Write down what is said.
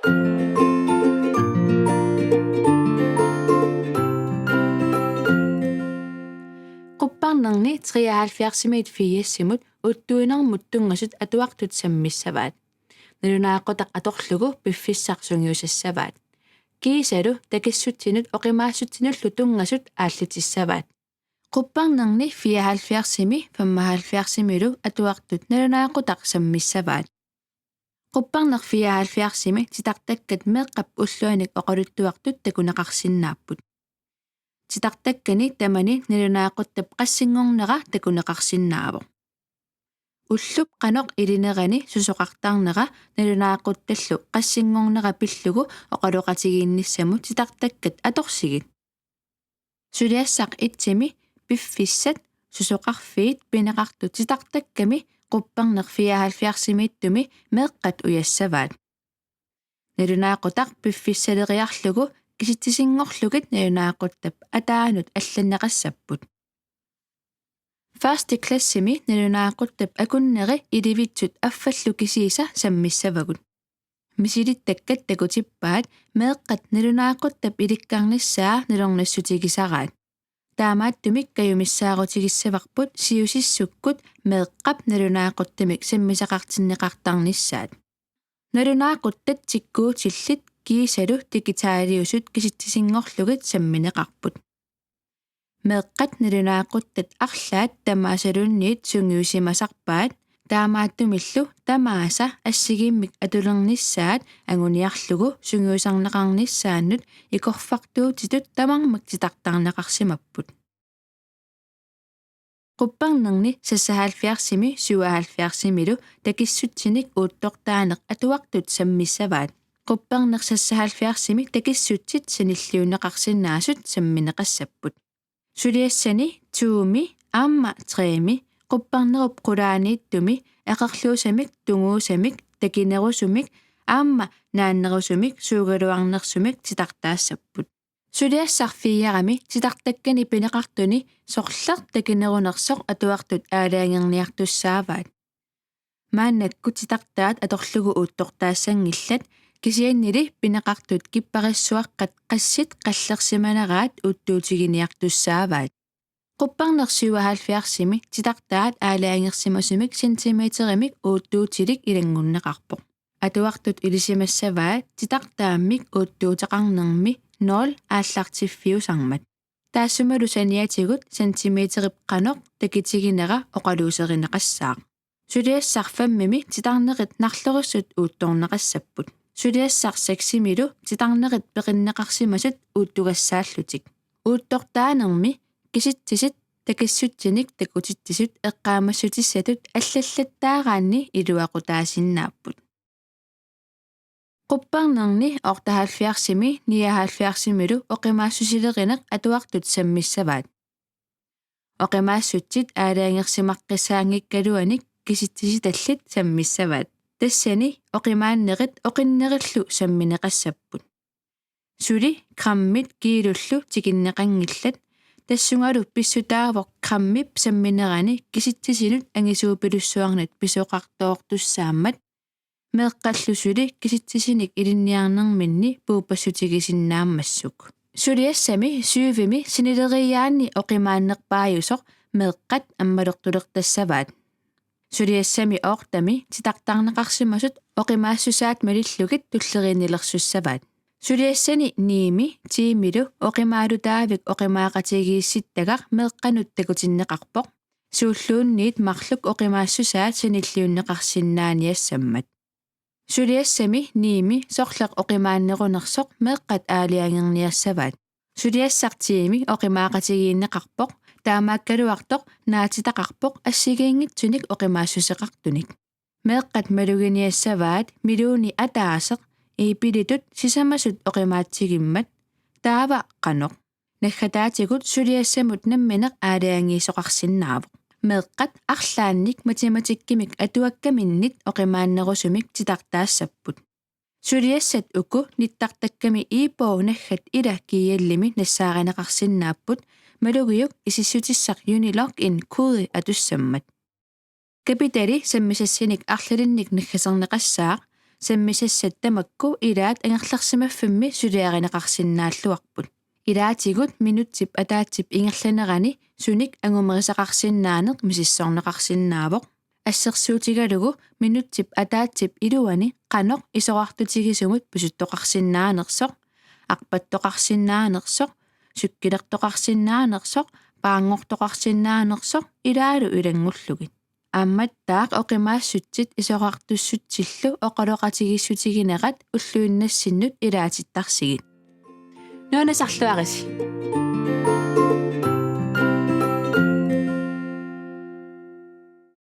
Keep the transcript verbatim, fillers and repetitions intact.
Qupparnerni treoghalvfjerdsimiit firsimut uuttuinermut tunngasut atuartut sammissavaat. Nalunaaquttaq atorlugu piffissaq sungiusassavaat. Kiisalu takissutsinut oqimaassutsinnullu tunngasut aallitissavaat. Qupparnerni fireoghalvfjerdsimi femoghalvfjerdsimilu atuartut nalunaaquttaq sammissavaat. Qupparneq fireoghalvfjerdsimi titartakkat meeqqap ulluanik oqaluttuartut takuneqarsinnaapput. Titartakkani tamani nalunaaquttap qassinngornera takuneqarsinnaavoq. Ullup qanoq ilinerani susoqartarnera nalunaaquttallu qassinngornera pillugu oqaloqatigiinnissamut titartakkat atorsigit. Suliassaq etsimi piffissat susoqarfiit pineqartut titartakkami qupparneq fireoghalvfjerdsimiittumi meeqqat ujassavaat. Nalunaaquttaq piffissaleriarlugu kisitsisinngorlugit nalunaaquttap ataanut allanneqassapput. Første klassimi nalunaaquttap akunneri ilivitsut affallu kisiisa sammissavagut. Misilittakkat takutippaat meeqqat nalunaaquttap ilikkarnissaa nalornissutigisaraat. Taamaattumik kajumissaarutigissavarput siusissukkut meeqqap nalunaaquttamik sammisaqartinneqartarnissaat. Nalunaaquttat tikkuutillit kiisalu digitaliusut kisitsisinngorlugit sammineqarput. Meeqqat nalunaaquttat arlaat tamaasaluunniit sungiusimasarpaat, taamaattumillu tamaasa assigiimmik atulernissaat anguniarlugu sungiusarneqarnissaannut ikorfartuutitut tamarmik titartarneqarsimapput. Qupparnerni seksoghalvfjerdsimi syvoghalvfjerdsimilu takissutsinik uuttortaaneq atuartut sammissavaat. Qupparneq seksoghalvfjerdsimi takissutsit sanilliunneqarsinnaasut sammineqassapput. Suliassani to-mi aamma tre-mi qupparnerup qulaaniittumi aqerluusamik, tunguusamik, takinerusumik aamma naannerusumik suugaluarnersumik titartaassapput. Suliassaq fire-mi titartakkani pineqartuni sorleq takinerunersoq atuartut aalajangerniartussaavaat. Maannakkut titartaat atorlugu uuttortaassanngillat, kisiannili pineqartut kipparissuaqqat qassit qallersimaneraat uuttuutiginiartussaavaat. Qupparneq syvoghalvfjerdsimi titartaat aalajangersimasumik centimeterimik uuttuutilik ilanngunneqarpoq. Atuartut ilisimassavaat titartaammik uuttuuteqarnermi nul aallartiffiusarmat. Taassumalu saniatigut centimeterip qanoq takitiginera oqaluuserineqassaaq. Suliassaq fem-imi titarnerit narlorissut uuttorneqassapput. Suliassaq seks-imilu titarnerit peqinneqarsimasut uuttugassaallutik. Uuttortaanermi kisitsisit takissutsinik takutitsisut eqqaamassutissatut allallattaaraanni iluaqutaasinnaapput. Qupparnerni otteoghalvfjerdsimi nioghalvfjerdsimilu oqimaassusilerineq atuartut sammissavaat. Oqimaassutsit aalajangersimaqqissaanngikkaluanik kisitsisitallit sammissavaat. Tassani oqimaannerit oqinnerillu sammineqassapput. Suli grammit kiilullu tikinneqanngillat, tassungalu pissutaavoq grammip samminerani kisitsisinut angisuupilussuarnut pisoqartoortussaammat, meeqqallu suli kisitsisinik ilinniarnerminni puupassutigisinnaammaguk. Suliassami syv-imi sinileriiaanni oqimaannerpaajusoq meeqqat ammalortulertassavaat. Suliassami otte-mi titartarneqarsimasut oqimaassusaat malillugit tulleriinnilersussavaat. Suliassani ni-mi ti-milu oqimaalutaavik oqimaaqatigiissittagaq meeqqanut takutinneqarpoq. Suulluunniit marluk oqimaassusaat sanilliunneqarsinnaaniassammat. Suliassami ni-mi sorleq oqimaannerunersoq meeqqat aalajangerniassavaat. Suliassaq ti-mi oqimaaqatigiinneqarpoq, taamaakkaluartoq naatitaqarpoq assigiinngitsunik oqimaassuseqartunik. Meeqqat maluginiassavaat miluuni ataaseq iipilitut sisamasut oqimaatsigimmat, taava qanoq. Naggataatigut suliassamut nammineq aalajangiisoqarsinnaavoq. Meeqqat arlaannik matematikkimik atuakkaminnit oqimaannerusumik titartaassapput. Suliassat uku nittartakkami iippoo naggat ila G L-imi nassaarineqarsinnaapput, malugiuk isissutissaq Unilogin kode atussammat. Kapitali sammisassanik arlalinnik naggaserneqassaaq, sammisassat tamakku ilaat angerlarsimaffimmi suliarineqarsinnaalluarput. Ilaatigut minutsip ataatsip ingerlanerani sunik angumerisaqarsinnaaneq misissorneqarsinnaavoq. Assersuutigalugu minutsip ataatsip iluani qanoq isorartutigisumut pisuttoqarsinnaanersoq, arpattoqarsinnaanersoq, sukkilertoqarsinnaanersoq, paanngortoqarsinnaanersoq ilaalu ilanngullugit. Aammattaaq oqimaassutsit isorartussutsillu oqaloqatigissutiginerat ulluinnassinnut ilaatittarsigit. Nuannaarsuarisi.